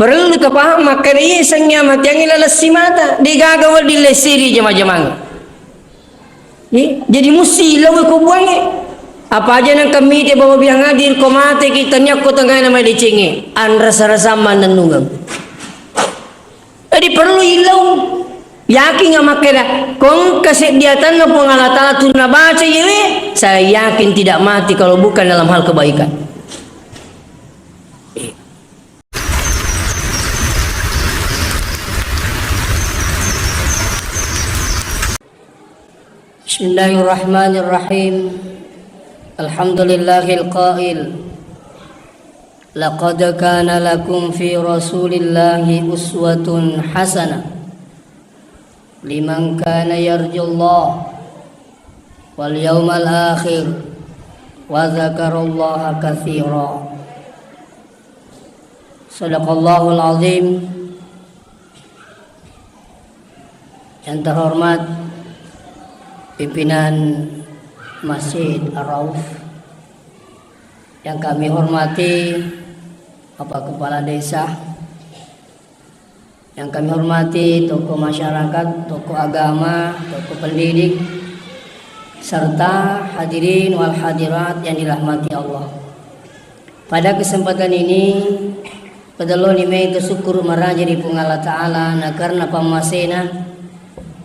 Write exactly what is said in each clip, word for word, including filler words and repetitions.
Perlu tapahang makkeda iye sengnge amatiangnge lalessi mata, degaga wedding lessiri jama-jamangnge. Ye, jadi musti lao ko buangnge. Apa aja nang kami te bawa biang hadir ko mate ki tania ko tengahna mai decengnge. Anrasa-rasa mannennungeng. Jadi perlu ilau. Yakin nggak makkeda, ko engka seddiatanna Puang Allah Ta'ala tu nabaca iyewe, saya yakin tidak mati kalau bukan dalam hal kebaikan. Bismillahirrahmanirrahim. Alhamdulillahil qail, "Laqad kana lakum fi Rasulillahi uswatun hasanah liman kana yarjullah wal yaumal akhir wa dzakarallaha katsira." Sadaqallahul azim. Yang terhormat pimpinan Masjid Ar-Rauf, yang kami hormati Bapak Kepala Desa, yang kami hormati tokoh masyarakat, tokoh agama, tokoh pendidik, serta hadirin wal hadirat yang dirahmati Allah. Pada kesempatan ini, pedelloni mai to sukkuru maraja ri Puang Allah Ta'ala, na karena pammasena,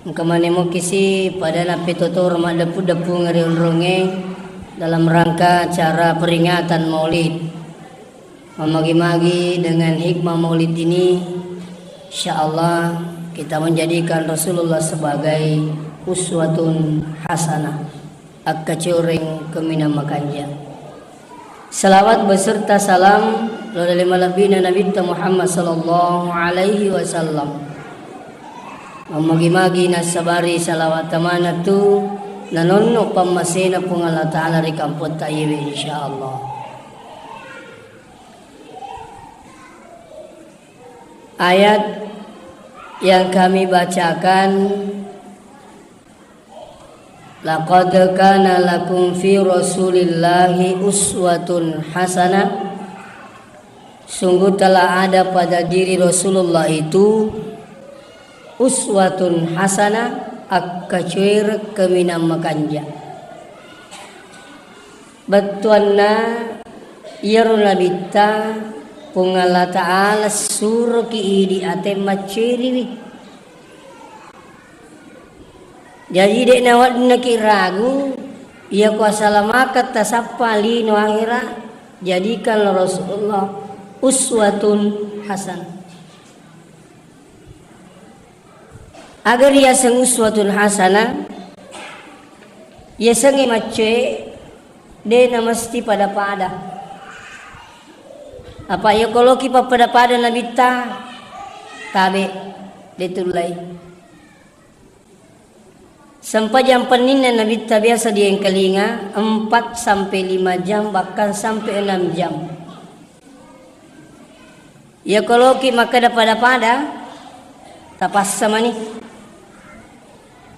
engka manemoki si pada nappetotoro maddeppu-deppungeng ri onrongnge dalam rangka acara peringatan Maulid. Memagi-magi dengan hikmah Maulid ini, insya Allah kita menjadikan Rasulullah sebagai uswatun hasanah, akkacoreng kaminang makanja. Salawat beserta salam lao ri malebbina Nabitta Muhammad sallallahu alaihi wasallam. Mammagi-magi nassabari salawat tamana tu nanonno pammasena Puang Allah Ta'ala ri kampotta iyewe, insya Allah. Ayat yang kami bacakan, "Laqad kana lakum fi Rasulillahi uswatun hasanah." Sungguh telah ada pada diri Rasulullah itu uswatun hasanah, akkacoereng kaminang makanja. Bettuanna iyaro Nabitta Puang Allah Ta'ala suroki idi ate macceriwi. Jaji, de' naweddingngi ragu, iya ko asalamakeng tasappa lino ahera, jadikanlah Rasulullah uswatun hasanah. Aga riyaseng uswatun hasanah, yasengnge maccoe, de' namesti pada-pada. Apa iya ko loki pappada-pada Nabitta, tabe', de' tullei. Sempajang penninna Nabitta biasa diengkalinga empat sampai lima jam, bahkan sampai enam jam. Iya ko loki makkeda pada-pada, tapassa mani,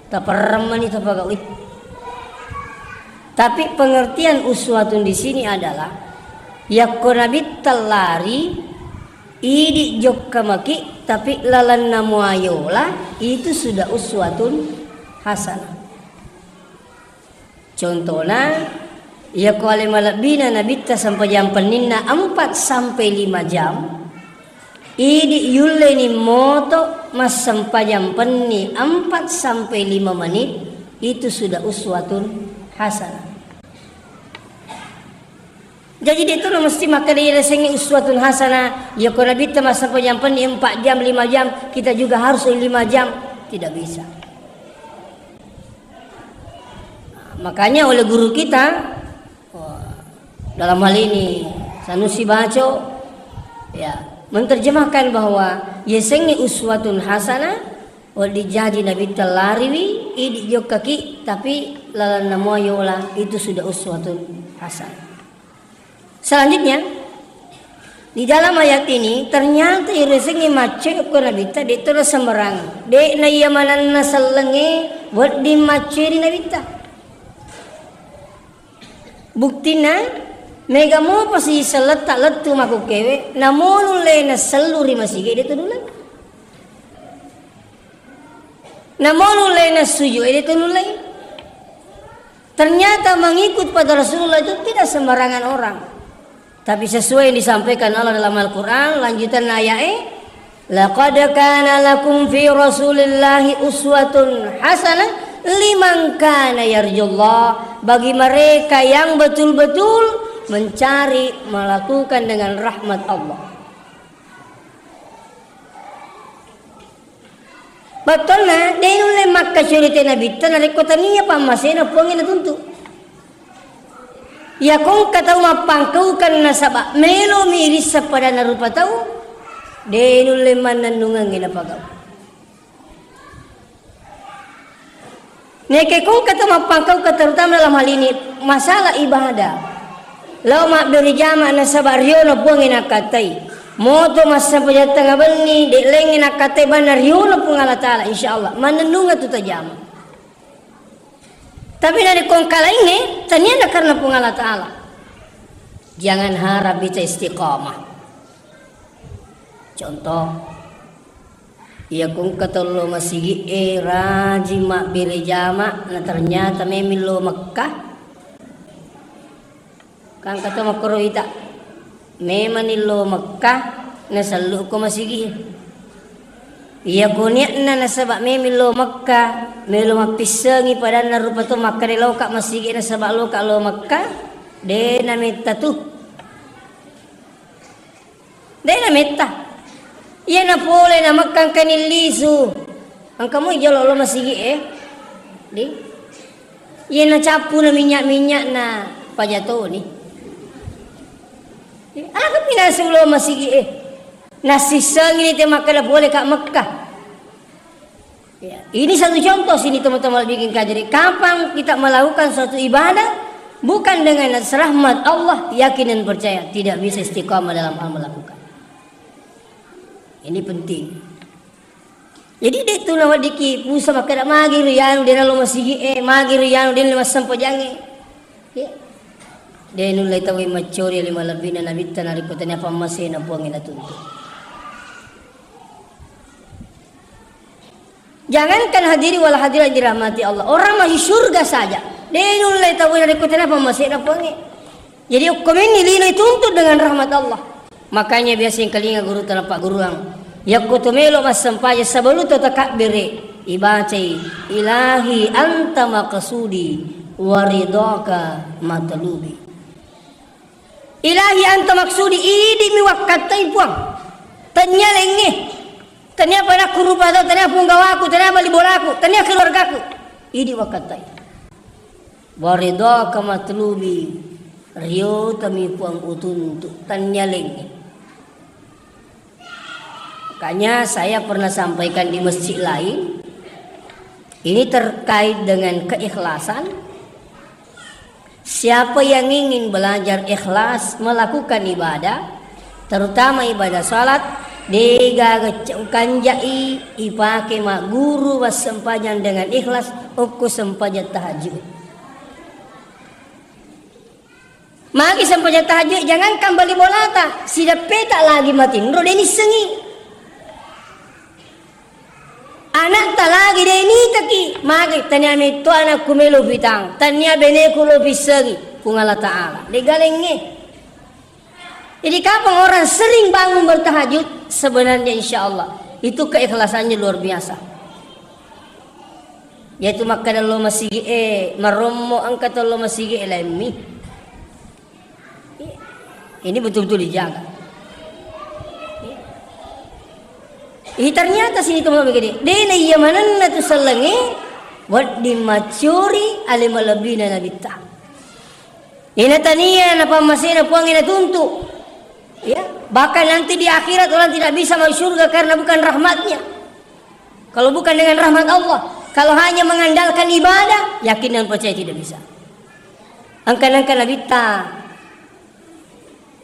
taperreng mani, tapagaui. Tapi pengertian uswatun di sini adalah, yakko Nabitta lari, idi jokka maki, tapi lalenna muayola, itu sudah uswatun hasanah. Contona, iya ko ale malebbina Nabitta sempajang penninna empat sampai lima jam, idi yulleni moto massempajang penni empat sampai lima menit, itu sudah uswatun hasanah. Jadi, de' tu mesti makkeda iya yasengnge uswatun hasanah, iya ko Nabitta massempajang penni empat jam, lima jam, kita juga harus lima jam. Tidak bisa. Makanya oleh guru kita, wah, dalam hal ini Sanusi Baco, ya, menerjemahkan bahwa yasengnge uswatun hasanah, wedding jaji Nabitta lariwi, idi jokkaki, tapi lalenna muayola, itu sudah uswatun hasanah. Selanjutnya, di dalam ayat ini ternyata irisengnge maccoe ko Nabitta de' to sembarang. De' na iya manenna sellengnge wedding maccoe ri Nabitta. Buktinna, Mega mopa si selletta lettu makkukkewe, namo nulle nasellu ri masigi, de' tu nulle. Namo nulle nassuju, de' tu nulle. Ternyata mengikut pada Rasulullah itu tidak sembarangan orang. Tapi sesuai yang disampaikan Allah dalam Al-Quran, lanjutan ayat, "Laqad kana lakum fi Rasulillahi uswatun hasanah liman kana yarjullah." Bagi mereka yang betul-betul mencari, melakukan dengan rahmat Allah. Bettonna, de' nulle makkacurita nabitta narekko tania pammasena Puangnge natuntu. Iyako engka tau mappangkaukeng nasaba melomi irisseng padanna rupa tau, de' nulle mannennungengngi napagau. Nekke kongka to mappangkaukeng, terutama dalam hal ini, masalah ibadah. Lao mabbere jama nasaba riono Puangnge nakkattai. Moto massempajang tengnga benni, de' laingnge nakkattai banna riono Puang Allah Ta'ala, insya Allah. Mannennungeng tu tajama. Tapi narekko engka laingnge, tania na karena Puang Allah Ta'ala. Jangan harap bisa istiqamah. Contoh, iya ko engka tau lo masigi e rajing mabbere jama, na ternyata memang lo Mekkah. Kan engka to makkoro ita, memang ni lo Mekkah, na sellu ko masigi e. Iya ko niatna nasaba memang lo Mekkah, melo mappissengi padanna rupa to makkeda loka masigi e nasaba loka lo Mekkah, de na metta tu. De na metta. Iya na pole na Mekkah engka ni lisu. Engka moi jolo lo masigi e. Di. Iya na cappu na minyak-minyak na pajatoni. Aga pinasu lo masigi e. Nasissengi ni te makkeda pole ka Mekkah. Ya, ini satu contoh sini teman-teman bikin kajian. Kapan kita melakukan suatu ibadah bukan dengan atas rahmat Allah, yakin dan percaya tidak bisa istiqamah dalam hal melakukan. Ini penting. Jadi de tu naweddiki pusa makkeda magi ri anu de nalo masigi e, magi ri anu de nalo massempajange. Ya. De nulle tau maccori lima lebbina nabitta narekko tania pammasena Puangnge natuntu. Jangankan hadirin wal hadirat yang dirahmati Allah, orang masuk surga saja de nulle tau narekko tania pammasena Puangnge. Jadi okko menni lino ituntut dengan rahmat Allah. Makanya biasa engkalinga guru tanpa guruang. Yakko to melo massempajang sebelum to takabbere ibacai, "Ilahi anta maqsudi wa ridhaka matlubi." Ilahi anta maksudi, idi mi wakkattai Puang. Tania lengnge. Tania panakku rupa tau, tania punggawaku, tania bali bolaku, tania keluargaku. Idi wakkattai. Waridhaka matlubi, riotami Puang utuntu, tania lengnge. Makanya saya pernah sampaikan di masjid lain, ini terkait dengan keikhlasan. Siapa yang ingin belajar ikhlas melakukan ibadah, terutama ibadah salat, degaga kanjai ipake magguru massempajang dengan ikhlas, okko sempajang tahajud. Magi sempajang tahajud, jangankan bali bolata, sideppeta lagi matinro, de nissengi. Anakta lagi de nitaki, magi tania metto anakku melo pitang, tania beneku lo pissengi, Puang Allah Ta'ala. De galengnge. Jadi kapang orang sering bangun bertahajud, sebenarnya insya Allah, itu keikhlasannya luar biasa. Yaitu makkeda lo masigi e, marommo engka to lo masigi e laimmi. Ini betul-betul dijaga. Ih, ternyata sini teman gede. Dena iya manenna tu sellengi, wedding maccuri ale malebbina nabitta. Ina tania na pammasena Puang ina tuntu. Ya, bahkan nanti di akhirat orang tidak bisa masuk surga karena bukan rahmatnya. Kalau bukan dengan rahmat Allah, kalau hanya mengandalkan ibadah, yakin dan percaya tidak bisa. Angkan-angkan Nabitta,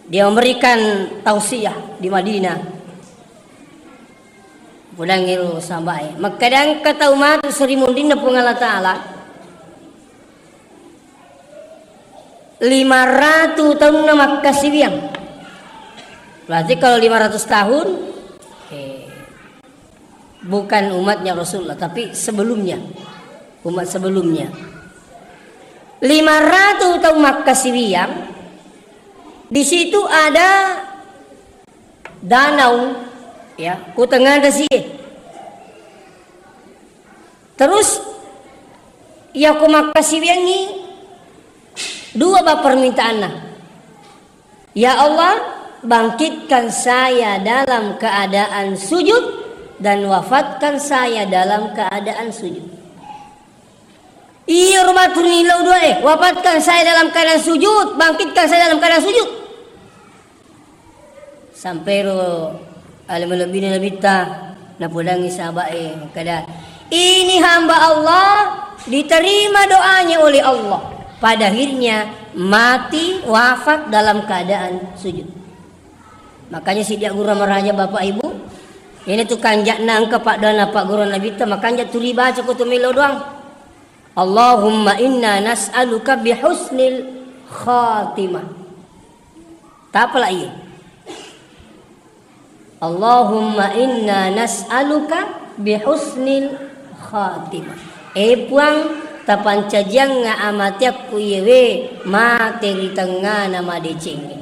dia memberikan tausiah di Madinah. Pudangngi ro sambae. Makkadang engka tau matu seri munrinna Puang Allah Ta'ala. Lima ratus tahunna makkasiwiang. Berarti kalau lima ratus tahun, eh, bukan umatnya Rasulullah, tapi sebelumnya, umat sebelumnya. Lima ratus tahun makkasiwiang, di situ ada danau, ya, ku tengah ada sih. Terus, ya, ku makkasiwiangi dua ba permintaanna. Ya Allah, bangkitkan saya dalam keadaan sujud dan wafatkan saya dalam keadaan sujud. Iya, rumah turun ilau dua, eh, wafatkan saya dalam keadaan sujud, bangkitkan saya dalam keadaan sujud. Sampai ro ale malebbina Nabitta, napodangi sahabat, eh, kada, ini hamba Allah diterima doanya oleh Allah. Pada akhirnya mati, wafat dalam keadaan sujud. Makanya sidia guru maraja Bapak Ibu, ini tu kanjakna engka paddoanna Pak Guru Nabitta, makanja tuli baca ko tu melo doang. Allahumma inna nas'aluka bihusnil khatimah. Tapala iya. Allahumma inna nas'aluka bihusnil khatimah. Eh Puang, tapancajiangnga amateakku iyewe mate ri tengngana madecengnge.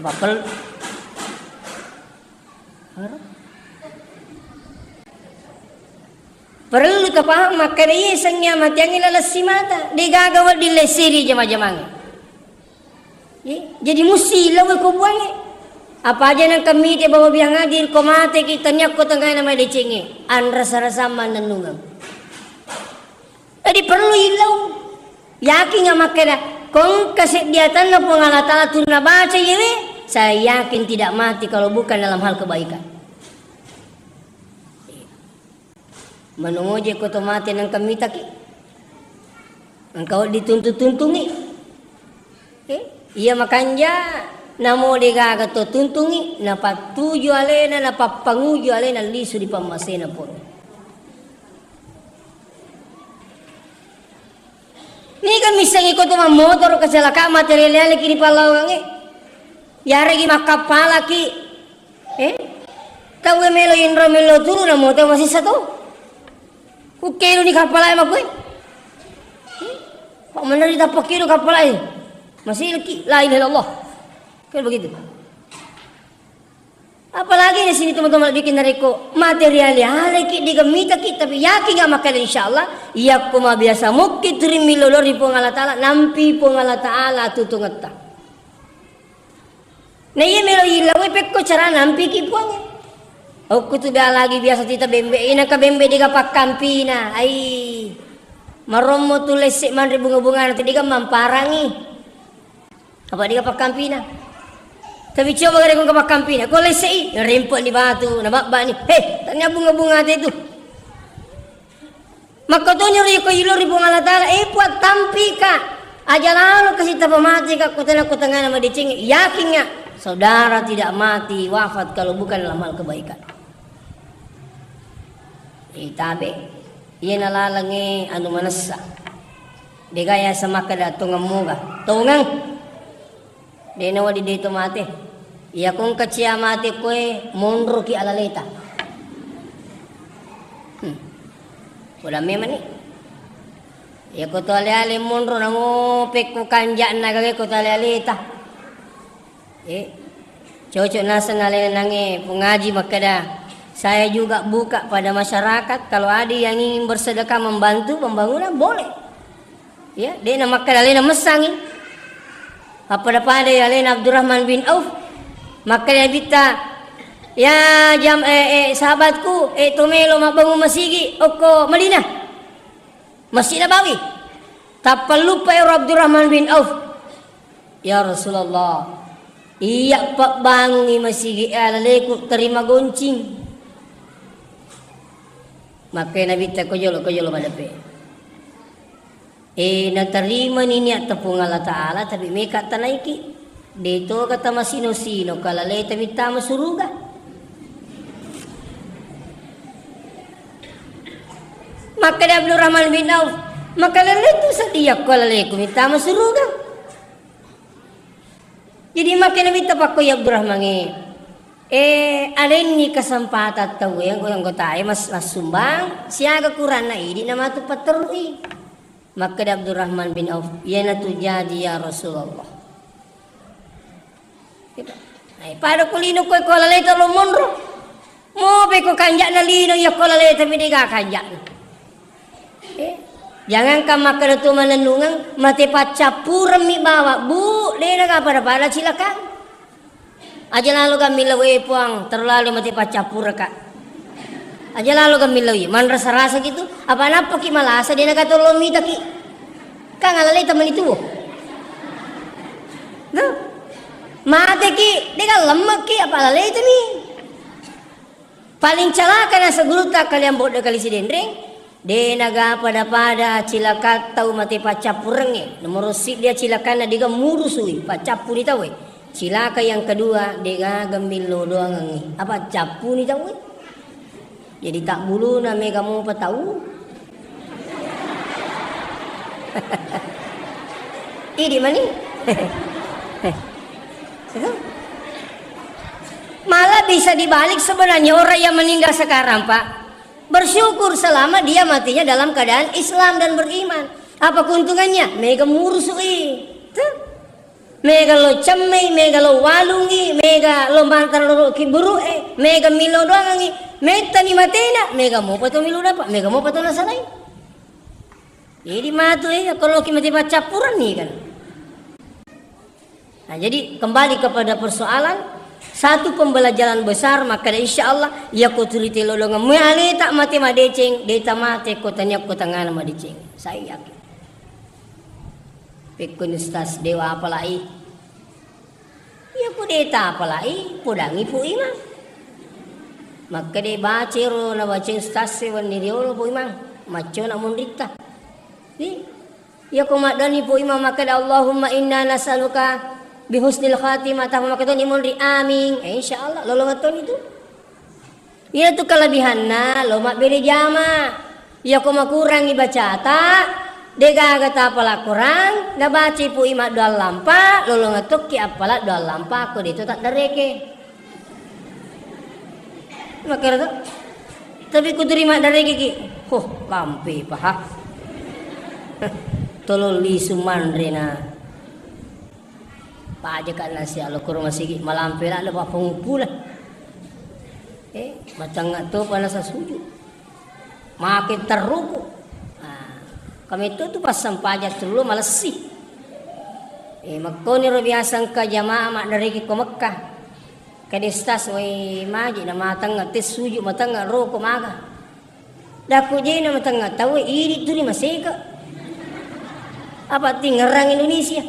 Apa pel-, Perlu tapahang makkeda iye sengnge amateangnge laleng simata, degaga wedding lesseri jama-jamangnge. Ye, jadi musti lao ko buangnge. Apa aja nang kami te bawa biang hadir ko mate ki tania ko tengngana madecengnge, anrasa-rasa mannennungeng. Jadi perlu ilau. Yakin nggak makkeda, ko engka seddi atanna Puang Allah Ta'ala turun nabaca iyewe, saya yakin tidak mati kalau bukan dalam hal kebaikan. Manu moje ko to mate nengka mitaki. Engka wedding tuntu-tuntungi. Eh, iya makanja namo degaga to tuntungi, napattuju alena, napappanguju alena lisu di pammasena poro. Niga missengngi ko tu mammotoro kecelakaan mate riale-aleki ri pallawangnge. Yaregi makkappalaki. Eh? Tauwe melo inro melo turu na moto masessa to. Ukkelu ni kappalae makkoe. Eh? Kok meneri tappa kelu kappalae. Masih leki la ilaha illallah. Kan begitu. Apalagi di sini teman-teman bikin narekko mate riale-aleki, digemitaki, tapi yakin nggak makkeda insyaallah, yakko mabiasa mukki turimmi lolo ri Puang Allah Ta'ala, nampi Puang Allah Ta'ala tutungetta. Na iya melo ilawe pekko cara nampiki Puang. Okko tu da lagi biasa tita bembe, ina ka bembe diga pakkampina, ai marommo tu lesse manre bunga-bunga nanti diga mamparangi. Apa diga pakkampina? Tapi coba gare ko pakkampina, ko lessei, rempek ni batu, na babba ni. He, tanya bunga-bunga ate tu. Makkotoni ri ko ilo ri Puang Allah Ta'ala, eh, Puang, tampika. Aja lalo kasi tapa mati ka kotana kotangana madeceng, yakin nggak? Saudara tidak mati, wafat kalau bukan dalam hal kebaikan. Eh, tabe. Iyana lalengnge anu manessa. Dega yaseng makkeda tongeng moga. Tongeng. De nawedding de to mate. Iya ko engka cia mate koe monroki alaleta. Hmm. Poda memang ni. Iya ko to ale-ale monro nango pekko kanja'na gage ko to ale-aleta. Eh, cocok naseng alena nange pengaji makkeda, saya juga buka pada masyarakat, kalau ada yang ingin bersedekah membantu pembangunan, boleh. Ya, de na makkeda alena messangi. Appada-pada ya alena Abdurrahman bin Auf, makkeda bitta, ya jam, eh, eh, sahabatku, eh, tomelo mabbangun masigi okko Madinah. Masjid Nabawi. Tappa luppa ero Abdurrahman bin Auf. Ya Rasulullah, iya pabbangungi masigi alaleku terima goncing. Makkai Nabitta ko jolo, ko jolo madepe. Eh, naterima ni niat tepung Allah Ta'ala, tapi meka tanaiki. De toga tamasino-sino, kalaleta mittama suruga. Makkeda Abdurrahman bin Auf, Maka lele tu sedia ko laleku mittama suruga. Jadi makkeda mitta pakko ya Abdurrahman e. Eh, alenni kesempatan tau yang anggotae mas-, massumbang, siaga kuranna idi na matu patterui. Makkeda Abdurrahman bin Auf, "Iyanatu jaji ya Rasulullah." Gitu. Nah, pada ku lino koe ko laleta lo monro. Mo pe ko kanja'na lino, iya ko laleta mi dega kanja'na. Eh, jangankan makkeda tu manennungeng, mate paccappureng mi bawa, Bu, dena ga pada-pada cilaka. Aja lalo ga millau, "Eh, Puang, terlalu mate paccappureng, Kak." Aja lalo ga millau, iya, manrasa-rasa gitu. Apa nappa ki malasa, dena ga tolong mita ki. Kan alaleta mani tuo. Tuh. Mate ki, dega lemme ki, apa alaleta mi. Paling calaka nasa gurutta kalian boddo kali Sidenreng, de naga pada-pada cilaka tau mate paccappurengnge. Nomoro siddi cilakanna dega murusui, paccappuni tauwe. Cilaka yang kedua, de gaga millo doangengngi. Apa cappuni tauwe? Jadi tak buluna mega mopa tau. Idi mani. Malah bisa dibalik sebenarnya orang yang meninggal sekarang, Pak. Bersyukur selama dia matinya dalam keadaan Islam dan beriman. Apa keuntungannya? Mega murusui. Tuh. Mega lo cemmei, mega lo walungi, mega lo mantara lo kiburu'e, mega milo doangangi. Mettani matena, mega mopa to milo dapat, mega mopa to nasalai. Jadi matu, eh, kalau ki mati paccappuran nih kan. Nah, jadi kembali kepada persoalan, satu pembelajaran besar, maka insya Allah, ya ko turi telo dengan muale tak mati madeceng, deta mate ko tanya ko tangana madeceng. Saya yakin. Pekkoni Ustaz, dewa apalai? Iya, ku deta apalai, podangi Pu Imang. Makkeda bacero na baca Ustaz e wenni riolo Pu Imang. Maccona monritta. Di, iya ko maddani Pu Imang makkeda, "Allahumma inna nas'aluka bihusnil khatimah." Tama makkeda ni monri, "Amin." Eh, insya Allah, lolong toni tu. Iyatu kelebihanna lo mabbere jama. Iyako makurangi bacata, degaga tapala Quran, nabacai pui maddoang lampa, lolonga tokki appala doang lampa ko deto taddareke. Makero to. Tapi kuturi maddareke ki, huh, lampe paha. Tolong lisu manre na. Pajaka nasi alokoro masigi, malampe ladde pappanguppuna. Eh, matengnga topa nasa sujud. Make terruku. Ah, kametto tu passempajang tullo malessi. Eh, makkoni ro biasa engka jamaah maddariki ko Mekkah. Kade stas, wai maji na matengnga te sujud matengnga roko maga. Dakku jena matengnga tauwe, idi turi maseka. Apa tingerang Indonesia?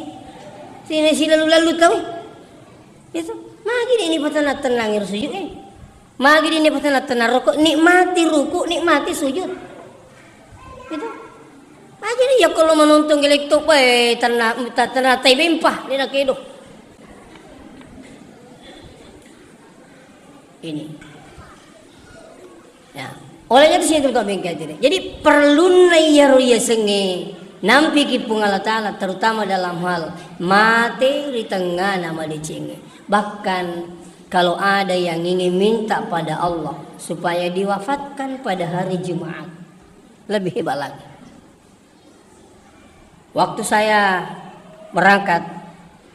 Sini silalu-lalu tauwe. Itu. Magi ini patenang-tenang sujud eh. Magi ini patenang-tenang rokok, nikmati ruku, nikmati sujud. Itu. Aja nih ya kalau menonton gelek tok, eh, tenang, tenang tai bempah, dia nak kedo. Ini. Ya. Olehnya di sini teman-teman bengkel tidak. Jadi perlu iyaro yasengnge nampiki Puang Allah Ta'ala, terutama dalam hal mate ri tengngana madecengnge. Bahkan kalau ada yang ingin minta pada Allah supaya diwafatkan pada hari Jumat, lebih hebat lagi. Waktu saya berangkat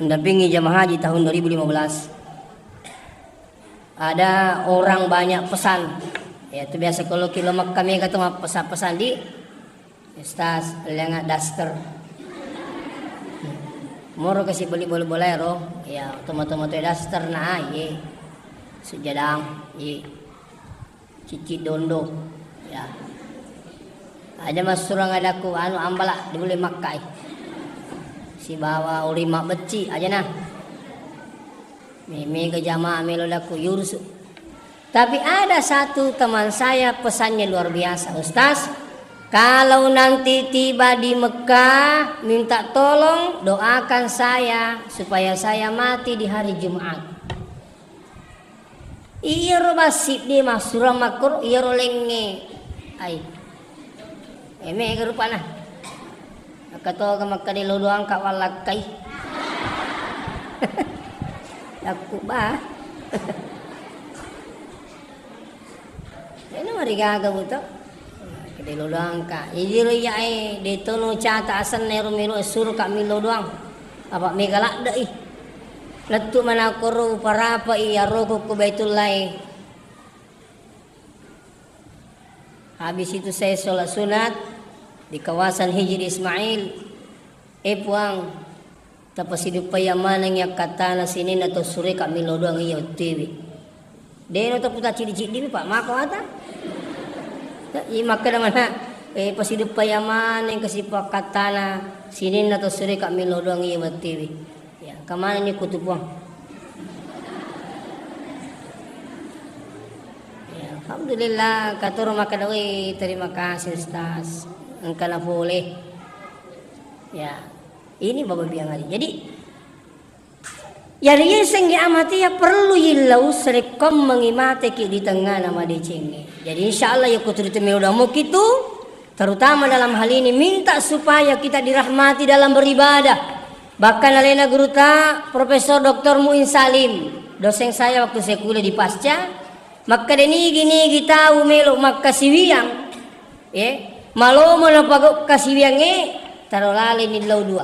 mendampingi jamaah haji tahun dua ribu lima belas, ada orang banyak pesan. Ya, itu biasa kalau ki lo Mekka mega tu mappesan-pesan di, "Ustaz, lenga daster." Moro kasi beli bola-bola ya, ro. Ya, tomato-tomato daster na, ye. Sujadang, ye. Cicci dondo. Ya. Aja massurang adaku anu ambala di bule makkai. Sibawa ori mabbecci aja nah. Me-, mega jamaah melo daku yurusu. Tapi ada satu teman saya pesannya luar biasa, "Ustaz, kalau nanti tiba di Mekah, minta tolong doakan saya supaya saya mati di hari Jumat." Iyaro bassiddi massurang makkoro, iyaro lengnge. Ai. Eme ega rupana. Akkatoga makkeda lo doangka wallakkai. Yakku ba. Eno marigaga buto. Kede lo doangka. Jadi ro iya e, de tono cata asenna ero melo suruka millo doang. Apa mega ladde i. Lettu manakoro uparapa i aroko ku Baitullah e. Habis itu saya sholat sunat di kawasan Hijri Ismail. Eh Puang, tapasiduppai maneng akkattana sininna tau sureka millo doang iya wettuiwi. Deno taputaciddi-ciddi mi, Pak, mako ata? I makkeda mana, eh, pasiduppai maneng kasi pakkattana sininna tau sureka millo doang iya wettuiwi. Ya, kemana ni kutu Puang? Ya, alhamdulillah, katoro makkeda, "Weh, terima kasih Ustaz. Engka na pole." Ya, ini Bapak Biang Ali. Jadi, yari yaseng ya amati ya perlu yillau serekkom mengimateki di tengah nama decengi. Jadi, insya Allah ya kutu di temelo damu kitu. Terutama dalam hal ini, minta supaya kita dirahmati dalam beribadah. Bahkan alena guru ta, Profesor Doktor Muin Salim, dosen saya waktu saya kuliah di Pasca, makkeda nigi-nigi tau melo makkasiwiang, eh, malomo napagau kasiwiangnge, taro laleni lau dua.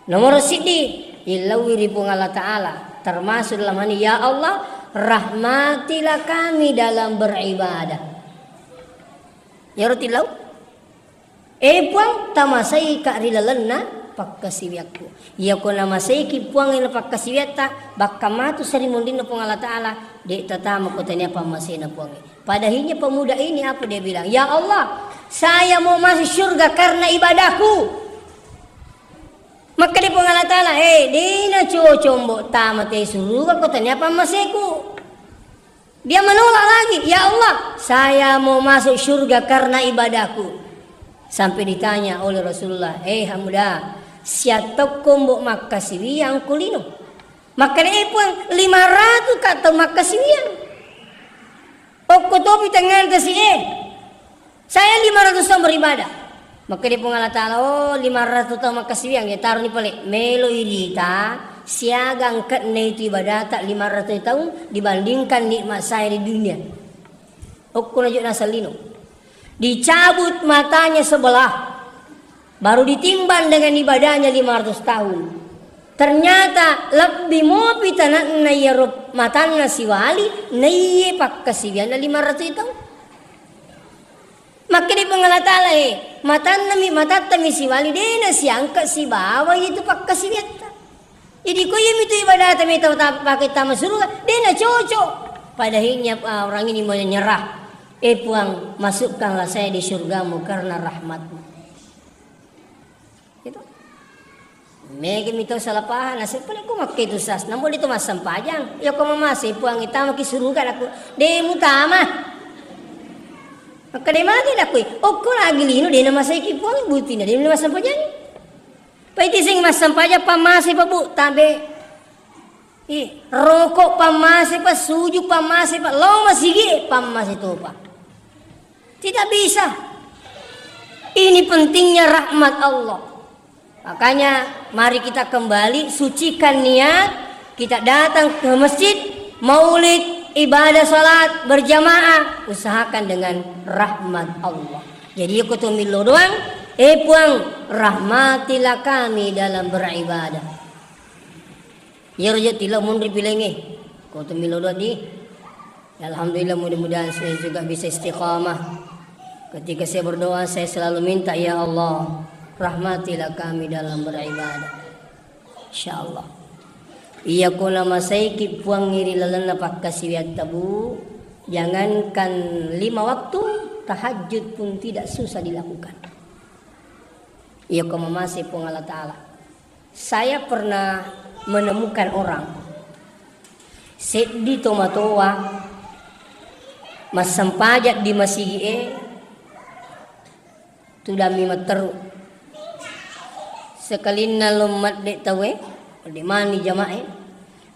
Nomor siddi, illaui ri Puang Allah Ta'ala, termasuk dalam hal ini, "Ya Allah, rahmatilah kami dalam beribadah." Iyaro tillau. Eh Puang, tamasaika ri lalenna pakkasiwiakku. Iyako namasaiki Puang ena pakkasiwiatta, bakka matu seri munrinna Puang Allah Ta'ala, de tatama ko tania pammasena Puang. Padahinya pemuda ini apa dia bilang? "Ya Allah, saya mau masuk surga karena ibadahku." Makkeda Puang Allah Ta'ala, "Eh, dena cocok mbo tama te suruga ko tania pammaseku." Dia menolak lagi, "Ya Allah, saya mau masuk surga karena ibadahku." Sampai ditanya oleh Rasulullah, "Eh Hamda, siattokko mbo makkasiwiang ko lino?" Makkeda, "Eh Puang, lima ratus ka tau makkasiwiang." Okko topi tengngana tasi e. Saya lima ratus tahun beribadah. Makkeda Puang Allah Ta'ala, "Oh, lima ratus tahun makkasiwiang, ya taroni pale." Melo irita, siaga engkatna itu ibadata lima ratus tahun dibandingkan nikmat saya di dunia. Okko najo nasallino. Dicabut matanya sebelah. Baru ditimbang dengan ibadahnya lima ratus tahun. Ternyata lebbi mopi tananna iyaro matanna siwali, naiye pakkasiwianna lima ratus tahun. Makkeda Puang Allah Ta'ala, eh, matanna mi, matatta mi siwali, dena siangka sibawa itu pakkasiwiatta. Jadi ko iya mitu ibadata mi tau ta-, pake tama suruga, dena cocok. Padahinya, ah, orang ini menyerah. Eh Puang, masukkanlah saya di surgamu karena rahmatmu. Gitu. Mega mi tau salah paham, naseng pale ko makketu sas, nambo de to massempajang. Iya ko mamase Puang, itamaki suruga, nakku, de mutama. Makkeda magi nakku, okko lagi lino, de namasaiki Puang, butina de massempajang. Paiti sing massempajang, pammase pa bu, tabe. Ih, roko pammase pa, suju pammase pa, lao masigi pammase topa. Tidak bisa. Ini pentingnya rahmat Allah. Makanya mari kita kembali sucikan niat, kita datang ke masjid, maulid, ibadah salat berjamaah, usahakan dengan rahmat Allah. Jadi, iko tu millo doang, eh Puang, rahmatilah kami dalam beribadah. Iyaro je tilo munri pilengnge. Ko tu milo dua di. Ya, alhamdulillah, mudah-mudahan saya juga bisa istiqamah. Ketika saya berdoa, saya selalu minta, "Ya Allah, rahmatilah kami dalam beribadah." Insya Allah. Iya ko namasaiki Puang iri lalenna pakkasiwiatta, Bu, jangankan lima waktu, tahajud pun tidak susah dilakukan. Iya ko mamase Puang Allah Ta'ala. Saya pernah menemukan orang, seddi tomatoa massempajang di masigi'e, tudammi matteru. Sekalinna lo madde tauwe, madde mani jama'e,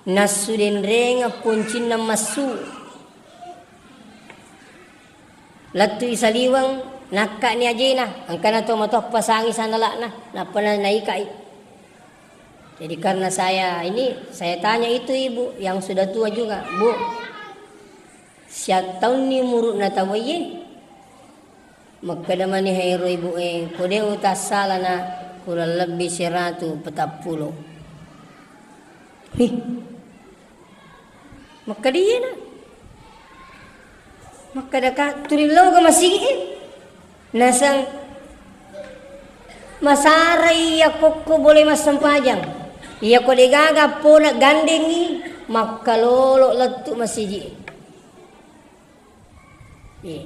nassu denrenga poncinna massu. Lettui saliweng, Nakkani ajena, engkana to mato pasangi sanala'na, nappa na-, naikai. Jadi karena saya ini, saya tanya itu ibu yang sudah tua juga, "Bu, siattaunni umuru'na tauwe?" Makkeda mani hairo ibu e, "Ko de' utassalana, kurang lebbi siratu petappulo." Hih. Makkeda iyena. Makkeda ka, "Tuli loga masigi e." Naseng, "Masarai iya kokko bole massempajang. Iya ko degaga pona gandengi, makkalolo lettu masigi e." Iya.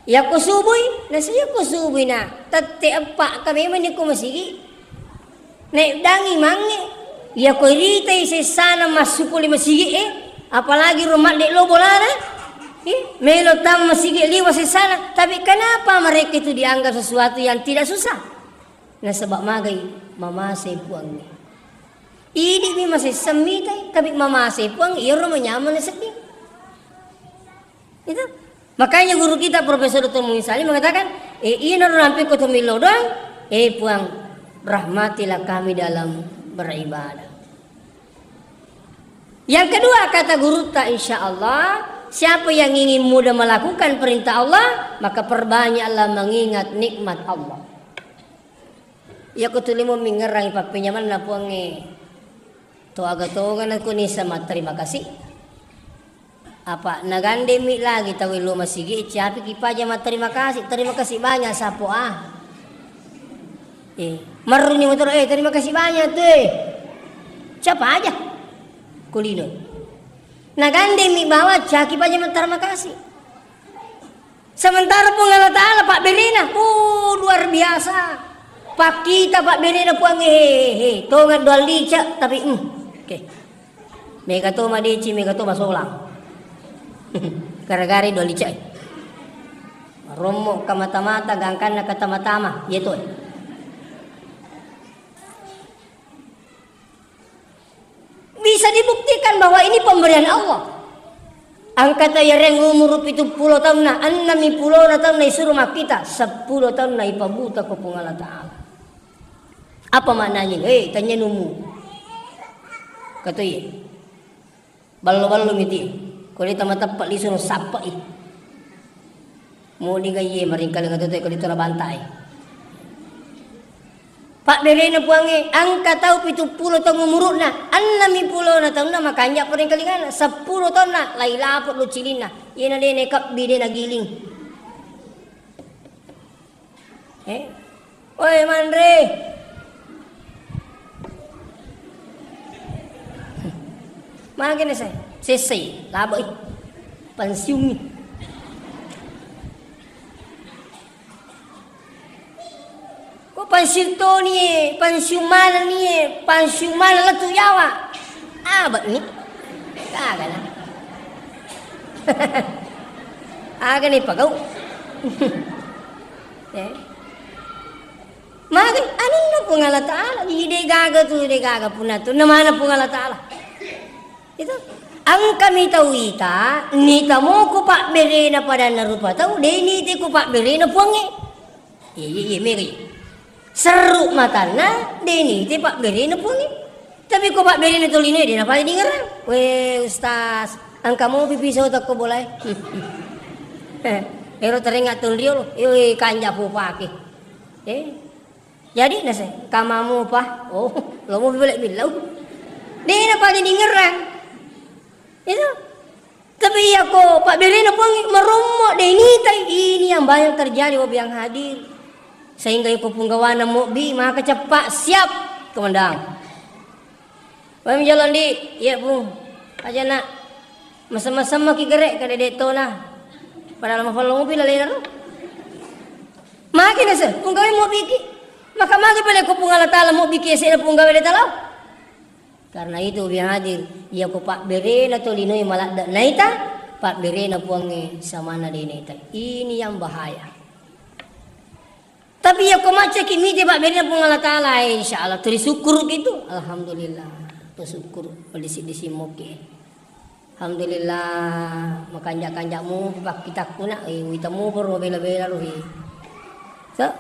Yakko subui, nasi yakko subui na tette eppa ka memang ni ko masigi. Naik dangi mange, yakko ritai sessana massu pole masigi e, apalagi ro madde lo bolana, eh, melo tam masigi liwa sessana. Tapi kenapa mereka itu dianggap sesuatu yang tidak susah? Nasaba magai mamase puangnge. Idi mi masesseng mitai, tapi mamase puang iyaro manyameng nasedding. Itu. Makanya guru kita Profesor Doktor Muin Salim mengatakan, eh, ina rampe ko tomillo doang, eh, Puang, rahmatilah kami dalam beribadah. Yang kedua, kata gurutta, insya Allah, siapa yang ingin mudah melakukan perintah Allah, maka perbanyaklah mengingat nikmat Allah. Iya ko tuli mo mingerangi pappenyamenna Puangnge, to aga tongana ko nisa matterima kasih. Apa nagandemi lagi tau lo masigi, capi ki paja matterima kasih, terima kasih banyak sapo ah. Eh, marruni motoro, eh, terima kasih banyak tuh, eh. Capa aja kulino. Nagandemi bawa caki paja matterima kasih. Sementara Puang Allah Ta'ala pabberena, uh, luar biasa. Pakkita pabberena Puang, he, he, he. Tonga dua lica, tapi, hmm, oke. Mega to madeci, mega to masolang. Gara-gara dua lica. Rommo kamata-mata, gangkanna katama-tama, iya to. Bisa dibuktikan bahwa ini pemberian Allah. Angkata yareng umur pitu pulo taunna, ennami pulona taunna isuro makkita, seppulo taunna ipabuta ko Puang Allah Ta'ala. Apa maknanya? Eh, tanya numu. Kata iya. Ballo-ballo miti. Ko de' tamateppa lisu no sappai. Modi ga iye maringkalinga tutu ko de' to nabantai. Pabberena Puangnge, engka tau pitu pulo taung umuru'na, ennami pulona taunna makanja' paringkalingana, seppulo taunna lai lapo' do cilinna. Iyena de' nekebbi, de' nagiling. Eh? Oi, manre. Magi na sai? Sessai, labai. Pensiunni. Ko pensiun toni e, pensiun manenni e, pensiun maneng lettu Jawa. Abetni. Kagana. Agani pagau. Eh. Magi anunna Puang Allah Ta'ala, jadi de' gaga tu, de' gaga punna tu, namana Puang Allah Ta'ala. Itu. Engkami tau ita, nita mo ko pabberena padanna rupa tau, de' nita ko pabberena Puangnge. Iya, iya, iya, mega iya. Serru matanna, de' nita pabberena Puangnge. Tapi ko pabberena tolinoe, de' napale dingerang. We, Ustaz, engka mopi pisau takko bolae. Ero terenga tonriolo, eh, kanja' pupake. Eh. Jadi nase, kamamu pa? Oh, lo mopi balik bilau. De' napale dingerang. Itu. Tapi iya ko pabberena Puangnge marommo de' nitai. Ini yang banyak terjadi, Bapak yang hadir. Sehingga iya ko punggawana mobbi maka ceppa siap komandan. Wai majalong di, iya Pung. Aja nak. Mesem-mesem maki gere' kada de' tona. Padahal mafallo mobil lalena ro. Maki nase, punggawa mobbiki. Maka magi pale ko Puang Allah Ta'ala mobbiki ese' na punggawa de' talau. Karena itu, Bapak yang hadir, iya ko pabberena tolinoe maladde' naita, pabberena Puangnge samanna de' naita. Ini yang bahaya. Tapi iya ko maccaki mite pabberena Puang Allah Ta'ala, eh, insya Allah tuli sukkuruki tu. Alhamdulillah, tu sukkuru, disi-disi moke. Alhamdulillah, makanja-kanjamu pakkitakku nak, eh, witamu baru bela-bela ruhi. So,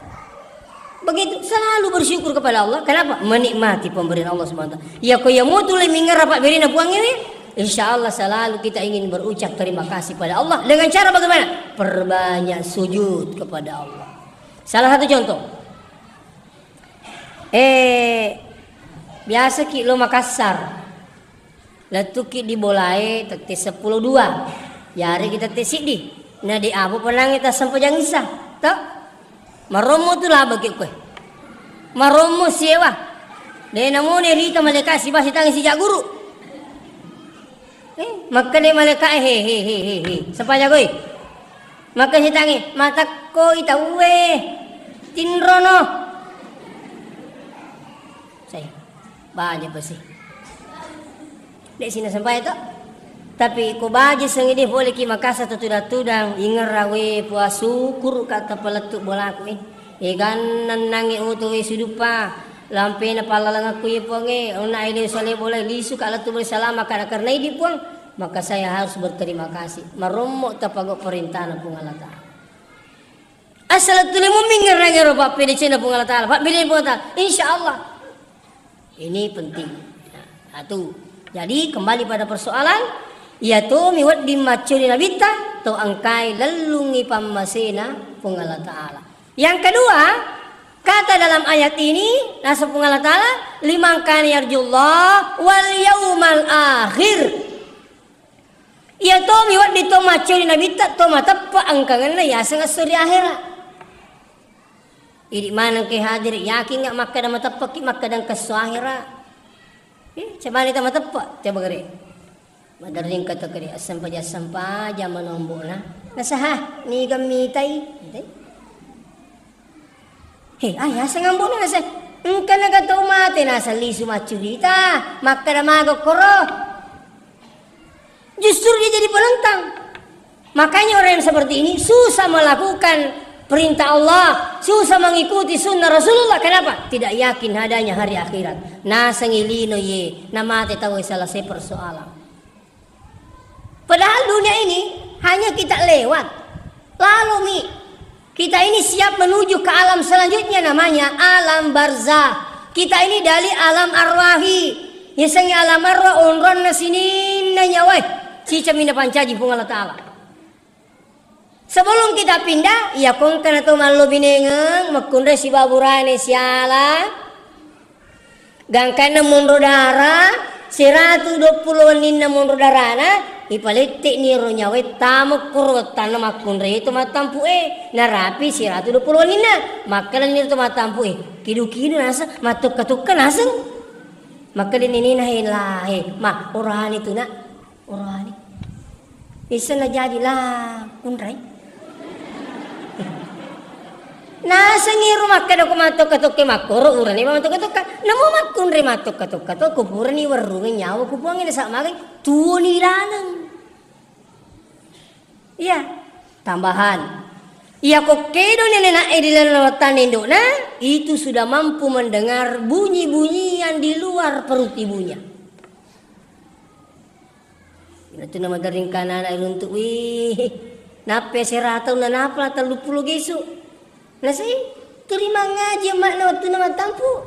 begitu, selalu bersyukur kepada Allah. Kenapa? Menikmati pemberian Allah Subhanahu wa Ta'ala. Ya, ko ya mutu le mingerra pabberina Puang ini, insya Allah selalu kita ingin berucap terima kasih pada Allah. Dengan cara bagaimana? Perbanyak sujud kepada Allah. Salah satu contoh. Eh, biasa ki lo Makassar. Lettuki di bolae tette seppulo dua. Yaregi tette siddi. Na de abo penangi tassempajang isa. To? Marommo tu laba ki koe. Marommo siewa. De namo ne rita maleka siba sitangi sijak guru. Eh, makkeda malaika, eh, he, he, he, he, he. Sempajang koe. Makkeda sitangi, matakko i tauwe. Tinrono. Saya. Baja pasi. Dek sina sampai to. Tapi ko baja sengi de pole ki Makassar to tudang-tudang, ingerra we pua syukur kata palettu bolaku eh. Eganna nange oto we suduppa, lampena pallalengakku ye Puang e, onna ele sale bola lisu ka lettu beri salama ka karena idi Puang, maka saya harus berterima kasih. Marommo tapago perintahna Puang Allah Ta'ala. Asal tuli mu'min ngerang ero pappedecena Puang Allah Ta'ala, pappedecena Puang Allah Ta'ala. Insya Allah. Ini penting. Nah, satu. Jadi, kembali pada persoalan, iya tomi wedding maccuri nabitta, to engkai lellungi pammasena Puang Allah Ta'ala. Yang kedua, kata dalam ayat ini, naseng Puang Allah Ta'ala, "Liman kana yarjullah wal yaumal akhir." Iya tomi wedding to maccuri nabitta, to mateppe engkangenna yaseng esso ri ahera. Idi maneng ke hadir, yakin nggak makkeda mateppeki, makkeda engka esso ahera? Eh, coba ni ta mateppe, coba gere. Maderring kata kere, assempaja-assempaja manombona. Nasaha, niga mitai? Mitai. He, ah, yaseng ambo'na naseng. Engka naga tau mate naseng lisu maccurita, makkeda maga koro. Justru dia jadi penentang. Makanya orang yang seperti ini susah melakukan perintah Allah, susah mengikuti sunnah Rasulullah. Kenapa? Tidak yakin adanya hari akhirat. Nasengi lino ye, namate tau selesai persoalan. Padahal dunia ini hanya kita lewat. Lalu mi, kita ini siap menuju ke alam selanjutnya namanya alam barzah. Kita ini dari alam arwahi. Yasengnge alam arwah onronna sininna nyawae. Cicami napancaji Puang Allah Ta'ala. Sebelum kita pindah, iya kongkana to mallo binengeng, makkunrai sibawa burane siala, gangkanna monro dara, siratu duappulo wenninna monro darana, ipalette ni ro nyawae tamo koro wettanna makkunrai to mattampu e, narapi siratu duappulo wenninna, makkeda ni to mattampu e, kidu-kidu naseng, mattukka-tukka naseng, makkeda ni nina he la he, ma, orani tu nak. Orani. Isseng najaji la kunrai. Nasengi ro makkeda ko mattokka-tokka makkoro urane mattokka-tokka. Namo makkunrai mattokka-tokka to ko purani werrunge nyawa ku Puangnge nasaba magai tuoni laleng. Iya, tambahan. Iya ko kedo nenena'e di laleng wettanna indo'na, itu sudah mampu mendengar bunyi-bunyian di luar perut ibunya. Ina tu namaderring kanana iruntuk, wih, nappe serata unna napa telluppulo gesu. Nasai, turi mangaji emakna wettunna mattampu.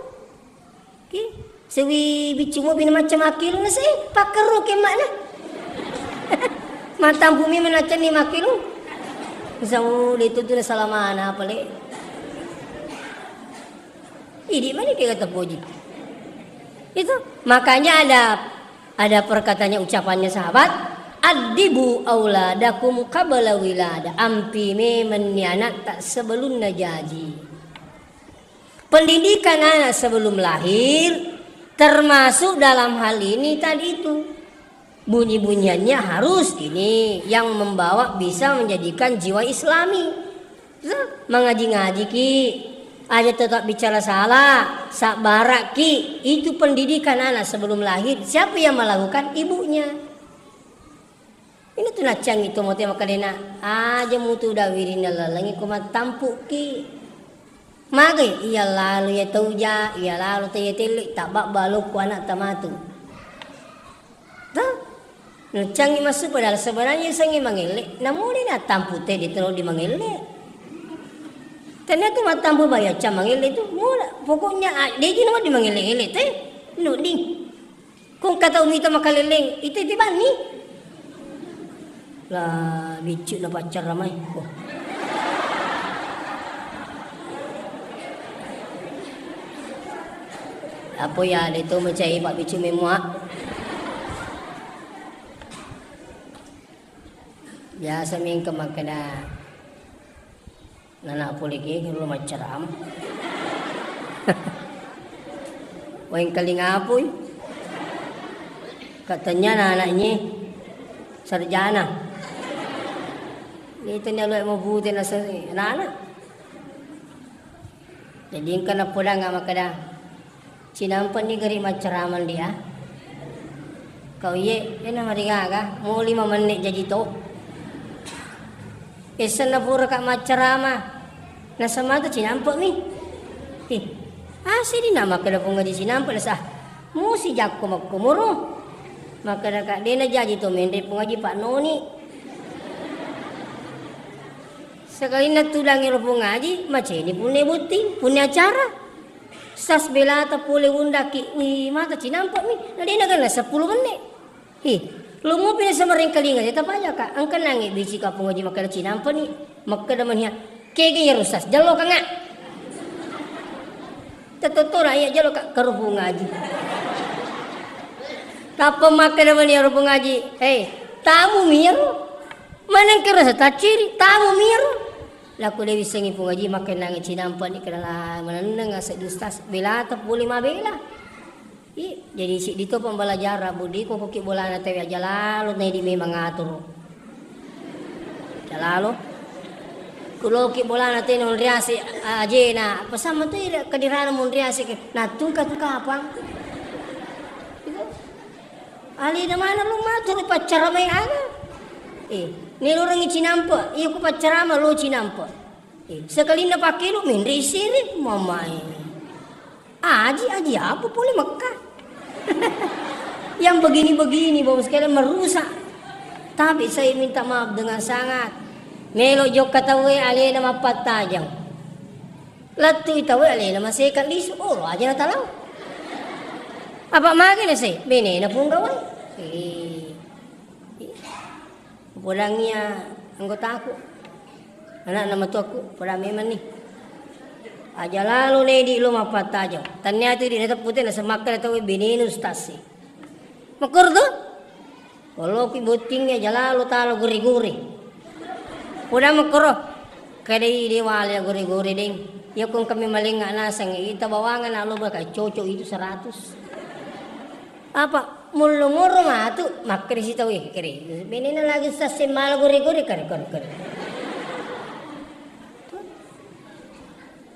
Ki, sewi biccu mopi na macca makkilung, nasai, pakkerro ke emakna. Mattampu mi manaccanni makkilung. Misau de tu tu na salamana apa le. Idi mani ke kata poji. Itu makanya ada Ada perkataannya, ucapannya sahabat, "Addibu auladakum qabla wilada." Ampi memenni anatta sebelum najaji. Pendidikan anak sebelum lahir termasuk dalam hal ini tadi itu. Bunyi-bunyiannya harus ini yang membawa bisa menjadikan jiwa Islami. Nah, mangaji-ngajiki, aja tetap bicara salah, sabbaraki. Itu pendidikan anak sebelum lahir. Siapa yang melakukan? Ibunya. Ini tu naccangi to mote makkedena, aja mutu udah wirinna lalengi ko mattampuki. Magai, iya lalo ya tauja, iya lalo te ya telle, tabak balokku anak tamatu. Tuh? Nuccangi massu padahal sebenarnya isengngi mangelle, namuli nattampu te di tolo di mangelle. Ternyata mattampu bayacca mangelle tu mula. Pokoknya, ah, deji nama di mangelle-ngelle te. Nudding. Kong kata umita makalelleng, itu itu bani. Lah, biccu na paccarra mai. Oh. Apa ya, de to macai Pak Biccu memua. Biasa mingke makkeda, nana pole ke lo maccarama. Waing kaling apui. Katanya anaknya sarjana. Itu nya lo mau bute nasa anak-anak. Jadi engka napodang makkeda, "Cinampe'ni gari maccarama dia." Kau iye, ena marigaga, mau lima menit jaji to. Esenna pura ka maccarama, nasemata cinampe'mi. Ih, asli na makkeda Puang Haji cinampe' nasa. Musi jakko makkomoro. Makkeda ka dena jaji to menre Puang Haji Pak Noni. Sekalinna tudang ero Puang Haji, maceni punne botting, punne acara. Sas belata pole undaki, wi mata cinampe'mi, na dena gana seppulo menne. Hi, lo mopi na samareng kalinga, teta paja ka, engka nange bisi ka Puang Haji makkeda cinampe'ni, makkeda mania, kege ya rusas, jalo ka nga. Tetotto na iya jalo ka, karo Puang Haji. Tappa makkeda mania ro Puang Haji, hei, tamu miro. Maneng kero satacciri, tamu miro. Lako de wissengi Puang Haji, makkennangi cinampe'ni, kena la manenneng ase dustas, belata pole mabela. I, jadi siddi to pembelajaran, budi ko koki bolana tewe aja lalo, nedi memang aturu. Aja lalo. Kuloki bolana tena onriase, ajena, pesamma tu ira kadirana monriase ke, natungka tu kapang. Alena mana lo maturu paccarama aga? Eh, nelorengngi cinampe', iya ku paccarama lo cinampe'. Eh, sekalinna pakkelo menre siri, mamae. Aji, aji apa pole Mekka? Yang begini-begini, Bapak sekalian, merusak. Tapi saya minta maaf dengan sangat. Melo jokka tauwe alena mappattajang. Lattui tauwe alena maseka lisu, olo aja natalau. Apa mage nase? Benena punggawa. Eh. Podangngia anggotaku. Anakna matuakku, podang memanni. Aja lalo nedi lo mappattajang. Tannia tu di nateppu te nasemakka tauwe benena ustaz si. Makkoro tu? Oloki bottingnge aja lalo talo gore-gore. Udah makkoro. Kadai de wale gore-gore deng. Iya ko engka mi malengnga naseng, ita bawangeng na lo baka cocok itu seratus. Apa mullo ngoro matu makkeri si tau, eh, keri. Benena lagi sasse mala gore-gore, kare, kare, kare.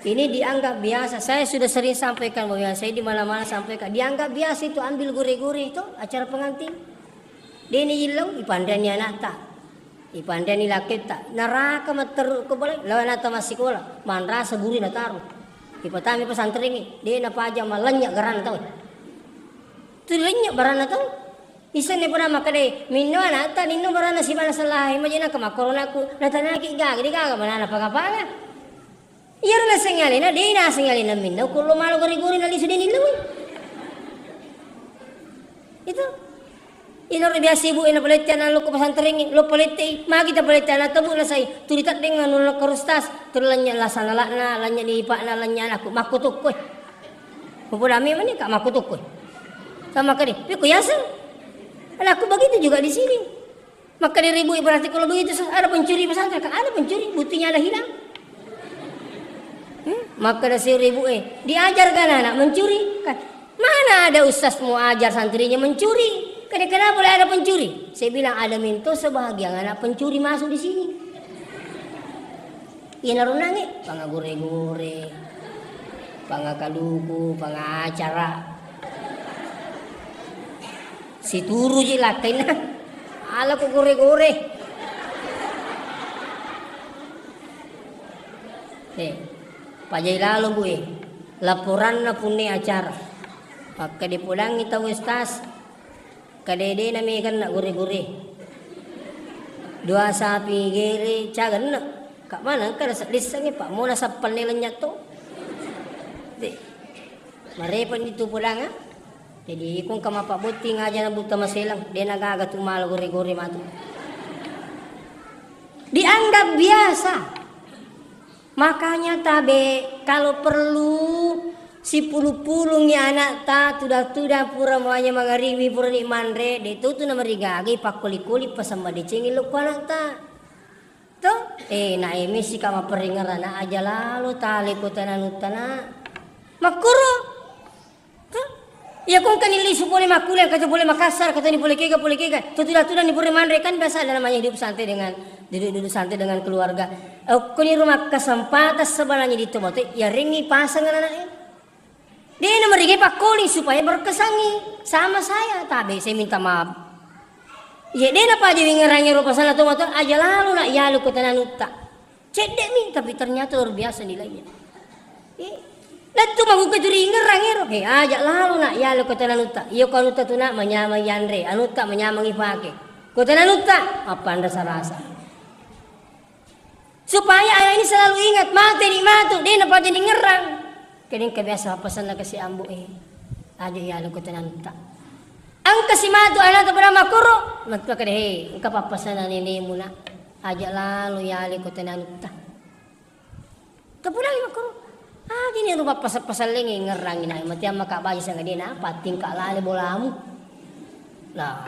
Ini dianggap biasa. Saya sudah sering sampaikan bahwa saya di mana-mana sampaikan. Dianggap biasa itu ambil gore-gore itu acara pengantin. Deni illau, ipanreni anakta. Ipanreni lakketta. Naraka matteru ko bale, lao anakta massikola. Manrasa guru nataro. Ipatami pesantrengnge. De napaja malennye garanna tau. Tu lennye baranna tau. Isenni pura makkeda, "Minno anakta, ninno baranna sibana sellai, majena ke makkoronaku, natanaki gaga, de gaga manana panga-panga." Iyaro naseng alena, de naseng alena minno, ko lo malo gori-gori nalisu de nillau. Itu. Iyaro biasa ibu e napalette anak lo ko pesantrengnge, lo palette, magi tapalette anak tebu nasai, tuli teddeng anu lo ko rustas, tuli lennye lasana lakna, lennye ni ipakna, lennye anakku, makko tokko e. Mapodammi mani ka makko tokko. Sama kade, "Pekko yaseng?" Anakku begitu juga di sini. Maka diribu berarti kalau begitu sa-, ada pencuri pesantren, kan ada pencuri, buktinya ada hilang. Hmm? Maka ada seribu, eh, diajarkan anak mencuri. Kan, mana ada ustaz mau ajar santrinya mencuri? Kan kenapa boleh ada pencuri? Saya bilang ada minto sebahagian anak pencuri masuk di sini. Iyanaro nange, pangagore-gore, pangakaluku, pangacara. Situruji lakkainna. Ala ko gore-gore. Eh, pajai lalo, Bu, eh. Laporanna punne acara. Pakkade podangi tau, Ustaz. Kadede na meganna gore-gore. Dua sapi gere cagenna. Ka mana engka naseddissengngi, Pak, mona sappanne lennyak to. Te. Marepa ni tu podanga. Jadi, iko engka mappabbotting aja na buta maselang, de na gaga tu mala gore-gore matu. Dianggap biasa. Makanya tabe, kalau perlu sipulung-pulungi anakta, tudang-tudang pura muanya mangaribi, purani manre, de tu tu namarigaga, pakkoli-koli, pasang madecengi lokko anakta. To? Eh, na eme sika maperingerana aja lalo tale ko tananutta na. Makkuro. Hah? Iya, ko engkani lisu pole makkuliah, kata pole Makassar, kata ni pole kega, pole kega. Tutuda-tuda ni pole manre, kan biasa ada namanya hidup santai dengan, duduk-duduk santai dengan keluarga. Eh, ko ni rumah kesempatan sebenarnya di tomato, ya ringi pasang anak-anak. Dia nomor tiga pakkoli supaya berkesangi sama saya. Tabe, saya minta maaf. Iya, dia napa aja wingerangi rupa sana tomato, aja lalu nak yalu kota nanutta. Cedde'mi, tapi ternyata luar biasa nilainya. Eh, lettu magukke tu ringerang ero. Eh, aja lalo nak, yalo kota nanutta. Iyo ko anutta tu nak, manyamang yanre, anutta manyamang ipake. Kota nanutta, apa anda sarasa? Supaya anak ini selalu ingat, mate ni matu, de na paja ni ngerang. Kedeng kebiasa pasanna kasi ambo, eh. Aja yalo kota nanutta. Engka si matu anakta pada makkoro, matu kada, he, engka pappasana nenemu nak. Aja lalo yale ko tenanutta. Kepulangi makkoro. Ah, gini rupa pasal-pasal lengi ngerangi nak. Mati amma kak bayi sangadina, apa tingkah lale bolamu. Nah,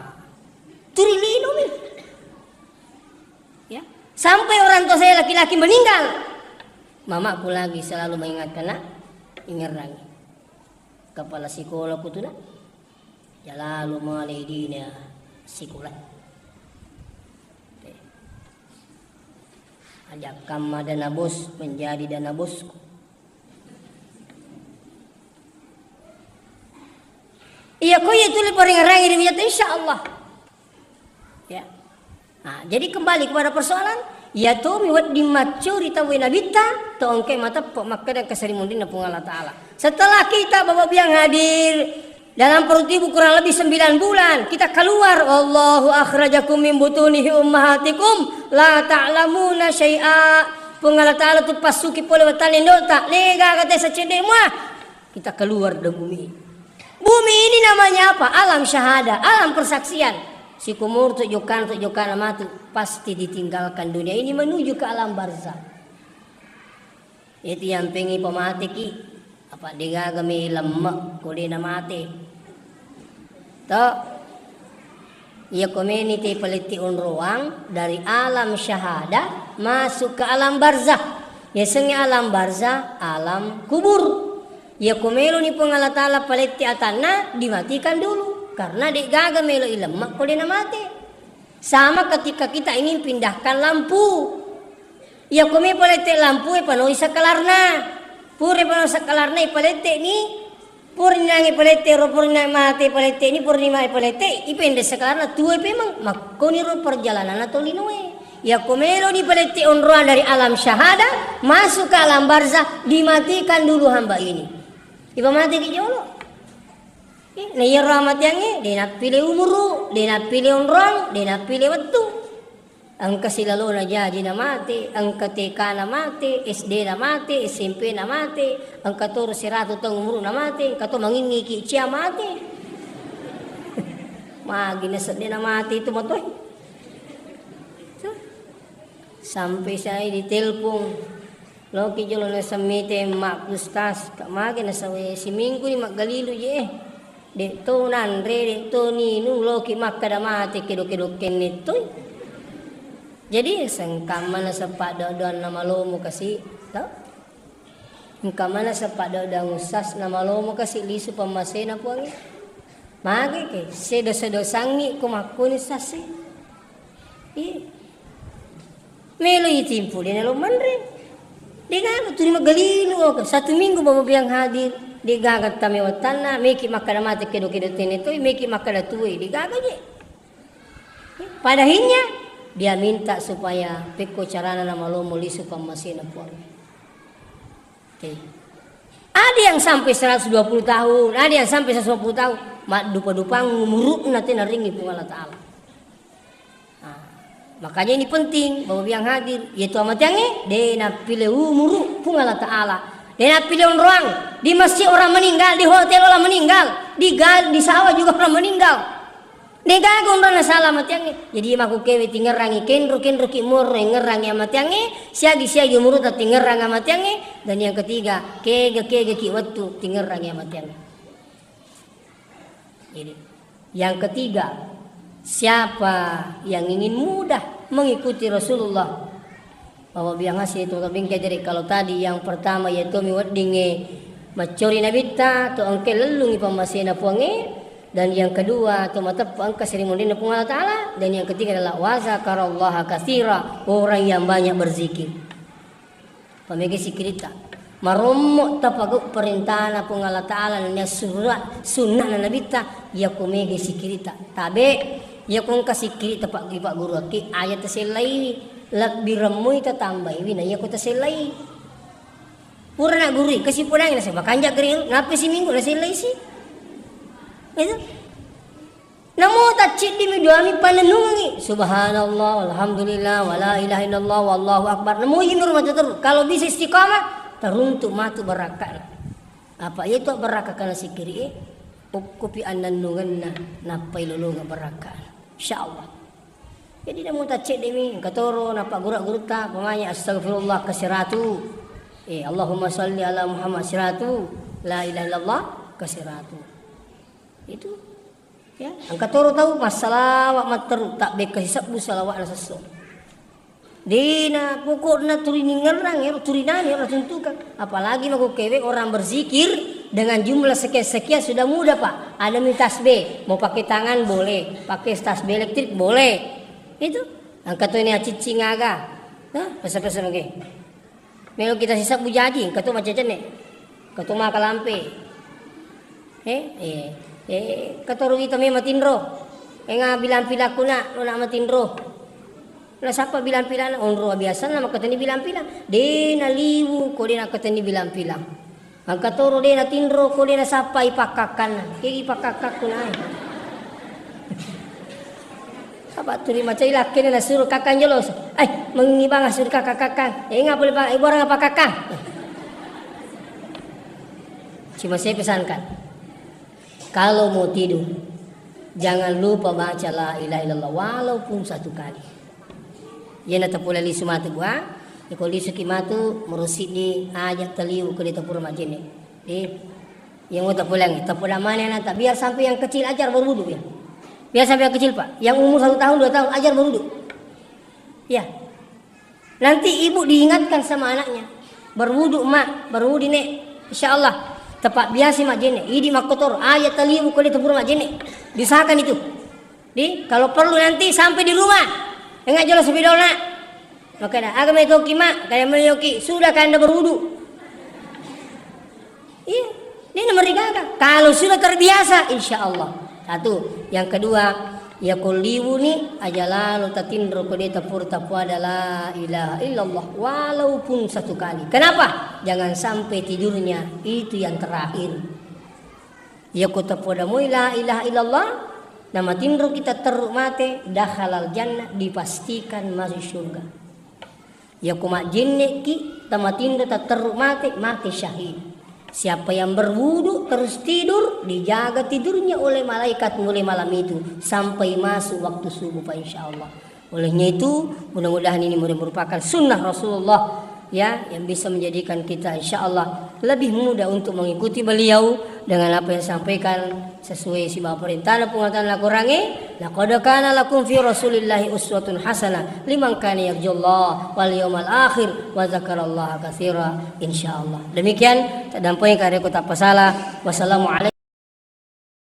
turi lino mi. Ya. Sampai orang tua saya laki-laki meninggal. Mamaku lagi selalu mengingatkan nak, ingerangi. Kepala sekolah ku tu nak. Jalalu malai dina sikola. Ajakkamma dana bos menjadi dana bosku. Iya ko iya tuli paringerangi di wiyatta, insya Allah. Ya. Nah, jadi kembali kepada persoalan, iya tomi wedding maccuri tauwe nabitta, to engkai mateppa makkeda engka sarimunrinna Puang Allah Ta'ala. Setelah kita Bapak Biang hadir dalam perut ibu kurang lebih sembilan bulan, kita keluar, "Wallahu akhrajakum min butunihi ummahatikum la ta'lamuna syai'a." Puang Allah Ta'ala tu passuki pole wettanna indo'ta, lega kata sacedde mua. Kita keluar dari bumi ini. Bumi ini namanya apa? Alam syahada, alam persaksian. Sikumur tu jokana, tu jokana matu, pasti ditinggalkan dunia ini menuju ke alam barzah. Itu yang pengen pemateki, apa degaga me lemme ko de na mate. To? Iya ko meni te paletti onroang dari alam syahadah masuk ke alam barzah. Yasengnge alam barzah, alam kubur. Iya ko meloni Puang Allah Ta'ala paletti atanna, dimatikan dulu. Karena de gaga melo ilemme ko de na mate. Sama ketika kita ingin pindahkan lampu. Iya ko me palette lampu e panoi sakalarna. Pura panoi sakalarna ipalette ni, pura ni nange palette ro, pura ni mate palette ni, pura ni mae palette, ipende sakalarna tuwe pemeng. Makkoni ro perjalanan atau linoe. Iya ko melo ni palette onroang dari alam syahada masuk ke alam barzah, dimatikan dulu hamba ini. Ipamate ki jolo. Eh, na iyaro amateangnge, de nappile umuru, de nappile onroang, de nappile wettu. Engka silalona jaji na mate, engka T K na mate, S D na mate, S M P na mate, engka toro seratu taung umuru na mate, engka to mangingngi ki cia mate. Magi na sedde na mate itu matoi. Sampai saya ditelepon. Loki jolo na semmite mak ustas, ka magi na sawe siminggu ni maggalilu je. Dek to nanre, dek to ninu, loki makkada mate kedo-kedo kenne toi. Jadi sengkamma na seppa do-doang na malomo kasi, to? Engka mana seppa do-doang ustas na malomo kasi lisu pammasena puangnge. Magi ke, sedo-sedo sangi ko makkoni sasi. Iya. Melo itimpu de nalo manre. De gaga tuli maggalilu oka. Satu minggu baba biang hadir. De gaga tame wattanna, meki makkada mate kedo-kedo tene toi, meki makkada tuwe. De gaga je. Pada akhirnya dia minta supaya pekko carana na malomo lisu pammasena puang. Oke. Ada yang sampai seratus dua puluh tahun, ada yang sampai seratus lima puluh tahun. Maddupa-dupang umuru'na tena ringi Puang Allah Ta'ala. Nah, makanya ini penting, Bapak Ibu yang hadir, yaitu amateangnge, de nappile umuru Puang Allah Ta'ala. De nappile onroang, di masjid orang meninggal, di hotel orang meninggal, di gal-, di sawah juga orang meninggal. Degaga onrona sala amateangnge. Jadi makkukewe tingerrangi kenro, kenro ki moro engerrangi amateangnge, siagi-siagi umuruta tingerrang amateangnge, dan yang ketiga, kega-kega ki wettu tingerrangi amateangnge. Jadi, yang ketiga, siapa yang ingin mudah mengikuti Rasulullah? Bapak biang hasil itu bengke. Jadi kalau tadi yang pertama yaitu mi weddingnge maccori nabitta, to engke lellungi pammasena Puangnge, dan yang kedua to mateppa engka seri monrinna Puang Allah Ta'ala, dan yang ketiga adalah wa zakarallaha katsira, orang yang banyak berzikir. Pamega sikkiritta. Marommo tapagau parentana Puang Allah Ta'ala nennia surra-, sunnahna nabitta, yako mega sikkiritta. Tabe, yako engka sikkiritta pa-, ipagguruakki, aja tasellaiwi, lebbi remmui tatambaiwi, na yako tasellai. Pura na gurui, kasi pudangi nasaba kanja geriu, nappa siminggu nasellai si. Itu. Namo tacciddimi duami panennungengngi. Subhanallah, walhamdulillah, wala ilaha illallah, wallahu akbar. Namo imi rumah terus. Kalau bisa istiqamah, teruntuk matu barakka'na. Apa itu barakka'na sikkiri, eh? Okkopi annennungenna, nappai lolonga barakka'na. Insyaallah. Jadi namo tacciddimi, engka toro, nappa guru-gurutta, pamanya astagfirullah kasiratu. Eh, Allahumma salli ala Muhammad siratu. La ilaha illallah kasiratu. Itu. Ya, engka toro tau massalawa matteru, tabbekka sisebbu salawa'na sesso. Dena pokokna turiningerrang, ero turinani, ero tuntukan. Apalagi makkukewe orang berzikir dengan jumlah sekian-sekian sudah mudah, Pak. Ada mi tasbih, mau pakai tangan boleh, pakai tasbih elektrik boleh. Itu. Engka to ini aciccing aga. Nah, pesa-pesa mage. Melo kita sisebbu jaji, engka to macecenne. Engka to maka lampe. Eh, eh, eh, engka toro wita me matinro. Enga bilang-pilakku nak, lo nak matinro. Nasappa bilang-pilangna, onro biasanna makkatenni bilang-pilang. De naliwu ko de nakkatenni bilang-pilang. Engka toro de natinro ko de nasappai pakkakkanna. Kegi pakkakkakku nae. Apa tuli macai lakkena nasuro kakkang jolo. Ai, mengi bang asuro kakkang-kakkang. Eh, ngapa le bang, eh, borang apa kakkang? Cuma saya pesankan, kalau mau tidur, jangan lupa baca la ilaha illallah walaupun satu kali. Iyana tapole lisu matu gua, iko lisuki matu, murusidi aja taliu ko de tapura majene. Eh, Yang mau tapulangi, tapulang mana anak tak? Biar sampai yang kecil ajar berwudu ya. Biar sampai yang kecil, Pak. Yang umur satu tahun, dua tahun, ajar berwudu. Ya. Nanti ibu diingatkan sama anaknya. Berwudu, Mak. Berwudu, Nek. Insya Allah. Tepat biasa, Mak Jene. Idi makotor. Ayat talibu kali tempur, Mak Jene. Diusahakan itu. Di, kalau perlu nanti sampai di rumah. Enggak jelas sepeda, Nak. Makanya, aga mai toki, Mak, kaya mai yoki, sudah kanda berwudu. Iya, ini nomor tiga. Kalau sudah terbiasa, insya Allah. Satu. Yang kedua, ya ko liwuni, aja lalo tatinro ko de tapur tapuada la ilaha illallah, walaupun satu kali. Kenapa? Jangan sampai tidurnya itu yang terakhir. Iya ko tapoda moi la ilaha illallah, namatinro kita terru mate, dakhalal jannah, dipastikan masuk surga. Iya ko majjenneki, tamatinro tatterru mate, mate syahid. Siapa yang berwudu terus tidur, dijaga tidurnya oleh malaikat mulai malam itu sampai masuk waktu subuh, Pak, insya Allah. Olehnya itu, mudah-mudahan ini merupakan sunnah Rasulullah, ya, yang bisa menjadikan kita, insya Allah, lebih mudah untuk mengikuti beliau dengan apa yang disampaikan sesuai sibawa perintahna Puang Allah Ta'ala Korangnge, "Laqad kana lakum fi Rasulillahi uswatun hasanah liman kana yarjullaha wal yawmal akhir wa dzakarallaha katsira." Insya Allah. Demikian, taddampengeng kareko tappasala. Wassalamualaikum.